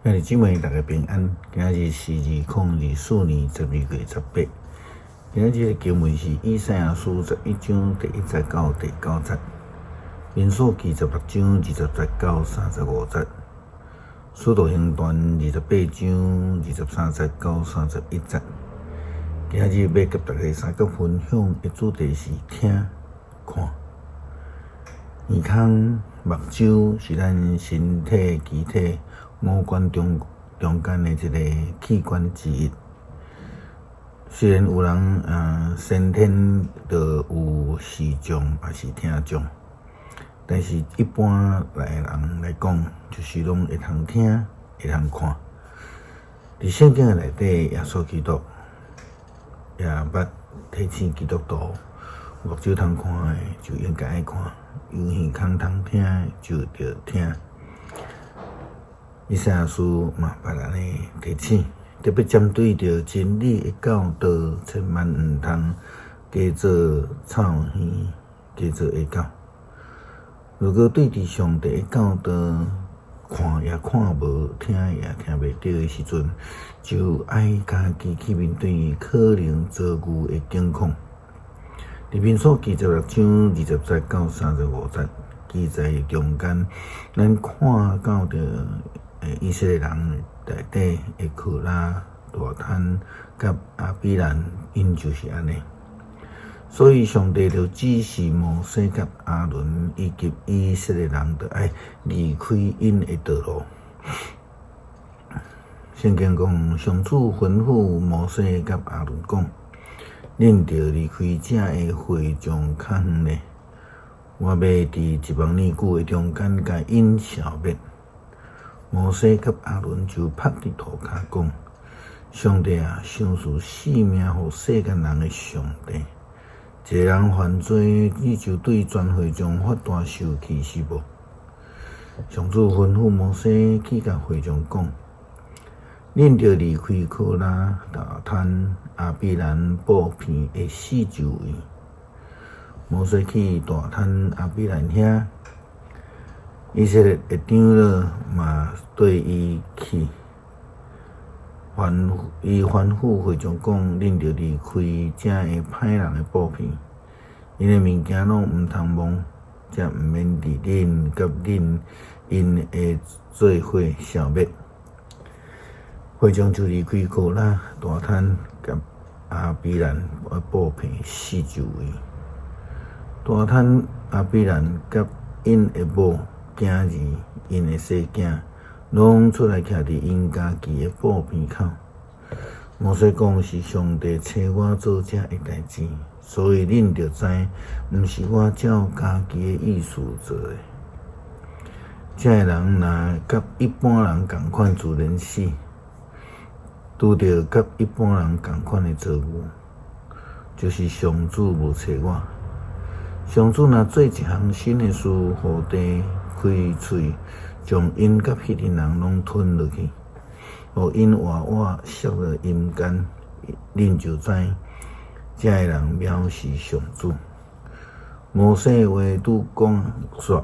兄弟姊妹，大家平安。今日是2024年12月18。今日的經文是以賽亞書11章第1節到第9節，民數記16章20節到35節，使徒行傳28章23節到31節。今日欲佮大家相共分享的主題是聽看。耳孔、目睭是咱身體機體五官中間的一个器官之一。雖然有人先天就有視障，抑是聽障，但是一般來人來講，就是攏會通聽，會通看。佇聖經的內底，耶穌基督也捌提醒基督徒，目睭通看的就應該愛看，有耳孔通聽的就著聽。以賽亞書嘛捌按呢提醒，特別針對著真理的教導，千萬毋通假做臭耳，假做會教。如果對佇上帝的教導看也看無，聽也聽袂著的時陣，就愛家己去面對可能遭遇的境況。佇民數記16章20節到35節記載中間，咱看到著以色列人內底的可拉、大坦佮亞比蘭，𪜶就是按呢。所以上帝就指示摩西佮亞倫以及以色列人，著愛離開𪜶的道路。聖經講，上主吩咐摩西佮亞倫講：恁著離開這个會眾較遠咧，我欲佇一目爾久的中間共𪜶消滅。摩西佮亞倫就拍佇塗跤講：上帝啊，賞賜性命予世間人的上帝，一个人犯罪，你就對全會眾發大受氣是無？上主吩咐摩西去共會眾講：恁著離開可拉、大坦、亞比蘭布坪的四周圍。摩西去大坦、亞比蘭遐，以色列的長老嘛綴伊去，伊吩咐會眾講：恁著離開這个歹人的布坪，𪜶的物件攏毋通摸，才毋免佇恁佮恁𪜶的做伙消滅。會眾就離開可拉、大坦佮亞比蘭的布坪四周圍。大坦、亞比蘭佮𪜶的某、囝兒、𪜶的細囝，攏出來徛佇𪜶家己的布坪口。摩西講是上帝差我做這个代誌，所以恁著知，毋是我照家己的意思做的。這个人若佮一般人仝款，自然死；拄著佮一般人仝款的遭遇，就是上主無差我。上主若做一項新的事，予地開喙，將𪜶佮彼陣人攏吞落去，予𪜶活活摔落陰間，恁就知這个人藐視上主。摩西話拄講煞，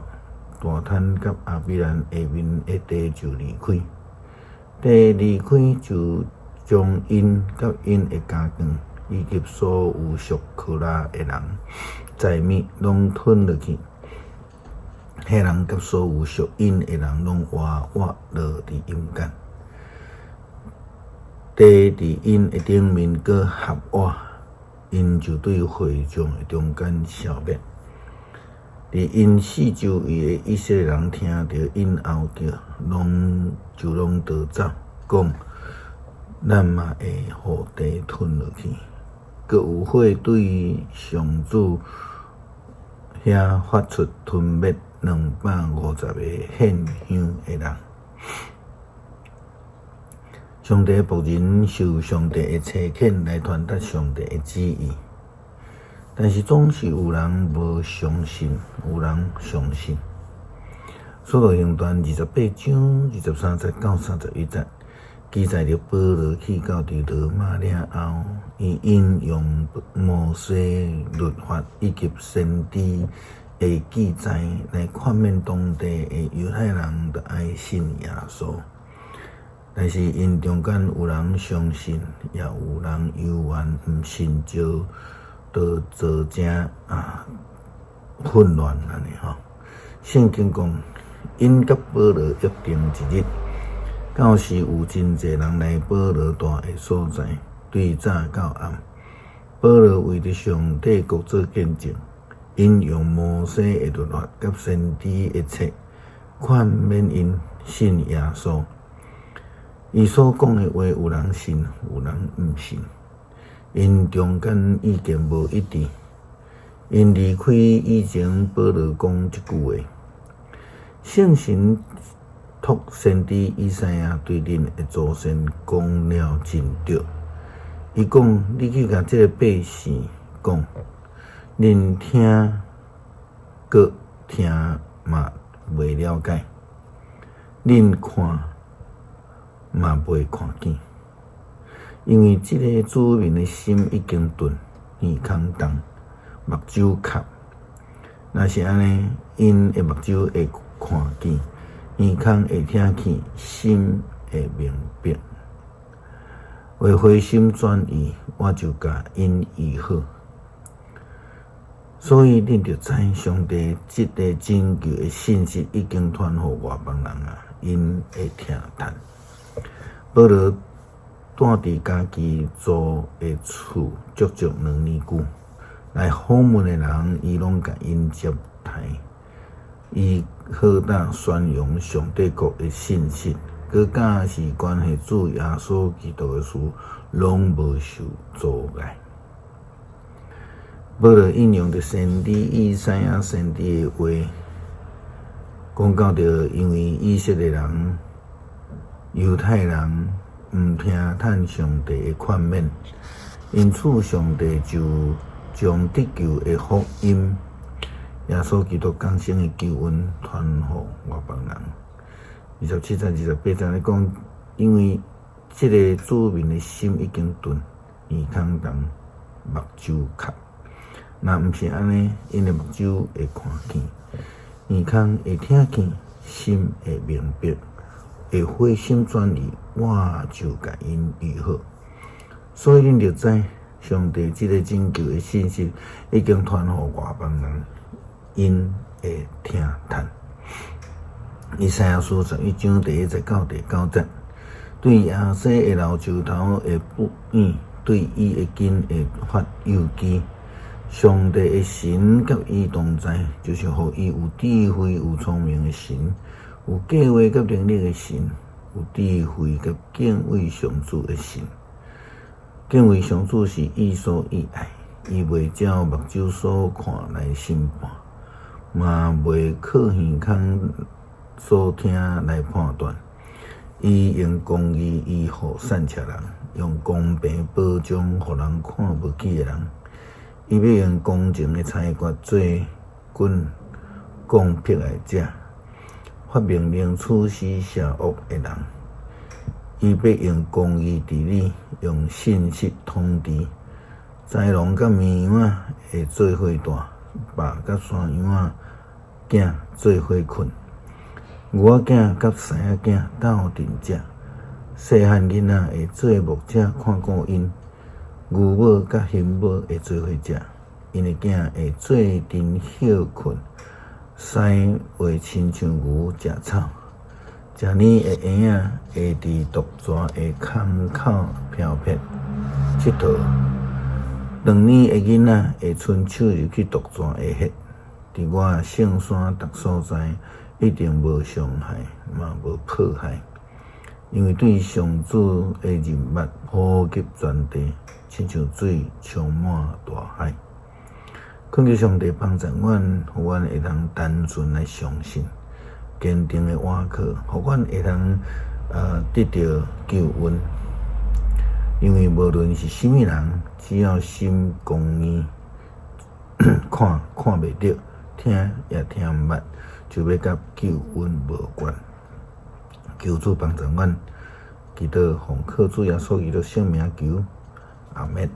大坦佮亞比蘭下面的地就離開，地離開就將𪜶佮𪜶的家眷，以及所有屬可拉的人財物攏吞落去。彼人佮所有屬𪜶的人攏活活落佇陰間。地佇𪜶的頂面閣合倚，𪜶就對會眾的中間消滅。佇𪜶四周圍的以色列人聽著𪜶吼叫，攏就攏逃走，講：咱嘛會予地吞落去。閣有火對上主遐發出吞滅250個獻香的人。上帝僕人受上帝的差遣來傳達上帝的旨意，但是總是有人無相信，有人相信。使徒行傳28章23節到31節記載著保羅去到佇羅馬了後，伊引用摩西律法以及先知的記載來勸勉當地的猶太人，著愛信耶穌。但是𪜶中間有人相信，也有人猶原毋信，就都造成混亂按呢吼。聖經講，𪜶佮保羅約定一日，到時有真濟人來保羅蹛的所在，對早到暗。保羅為著上帝國做見證，引用摩西的律法佮先知的冊，勸勉𪜶信耶穌。伊所講的話，有人信，有人毋信。𪜶中間意見無一致。𪜶離開以前，保羅講這句話：聖神託先知以賽亞對恁的祖先講了真對。伊講：你去共這个百姓講，恁聽閣聽嘛袂了解，恁看嘛袂看見，因為這个子民的心已經鈍，耳孔重，目睭磕。若是按呢，𪜶的目睭會看見，耳孔會聽見，心會明白，會回心轉意，我就共𪜶醫好。所以恁著知，上帝這个拯救的信息已經傳予外邦人啊，𪜶會聽趁。保羅蹛佇家己租的厝足足兩年久，來訪問的人，伊攏共𪜶接待。伊好膽宣揚上帝國的信息，閣敢是關係主耶穌基督的事，攏無受阻礙。保羅引用著先知以賽亞先知的話，講到著因為以色列人、猶太人毋聽趁上帝的勸勉，因此上帝就將得救的福音，耶穌基督降生的救恩傳予外邦人。27節、28節咧講，因為這个子民的心已經鈍，耳孔重，目睭磕。若毋是按呢，𪜶的目睭會看見，耳孔會聽見，心會明白，會回心轉意，我就共𪜶醫好。所以恁著知，上帝這个拯救的信息已經傳予外邦人，𪜶會聽趁。以賽亞書11章第1節到第9節，對耶西的老樹頭會復硬，對伊的根會發幼枝。上帝的神佮伊同在，就是予伊有智慧、有聰明的神，有計劃佮能力的神，有智慧佮敬畏上主的神。敬畏上主是伊所喜愛，伊袂照目睭所看來審判，嘛袂靠耳孔所聽來判斷。伊用公義醫好散赤人，用公平保障予人看無起的人。伊欲用公正的裁決做棍摃迫害者，發命令處死邪惡的人。伊欲用公義治理，用信實統治。豺狼佮綿羊仔會做伙蹛，豹佮山羊仔囝做伙睏，牛仔囝佮獅仔囝鬥陣食。細漢囡仔會做牧者看顧𪜶，牛母佮熊母會做伙食，𪜶的囝會做陣歇睏，獅會親像牛食草。食奶的嬰仔會佇毒蛇的空口飄撇𨑨迌，斷奶的囡仔會伸手入去毒蛇的穴。佇我的聖山逐所在，一定無傷害，嘛無迫害，因為對上主的任物普及全地，親像水充滿大海。懇求上帝幫助阮，予阮會當單純來相信，堅定的倚靠，予阮會當得著救恩。因為無論是啥物人，只要心剛硬，看看袂著，聽也聽毋捌，就欲佮救恩無關。求主幫助阮，祈禱奉靠主耶穌基督聖名求，阿們。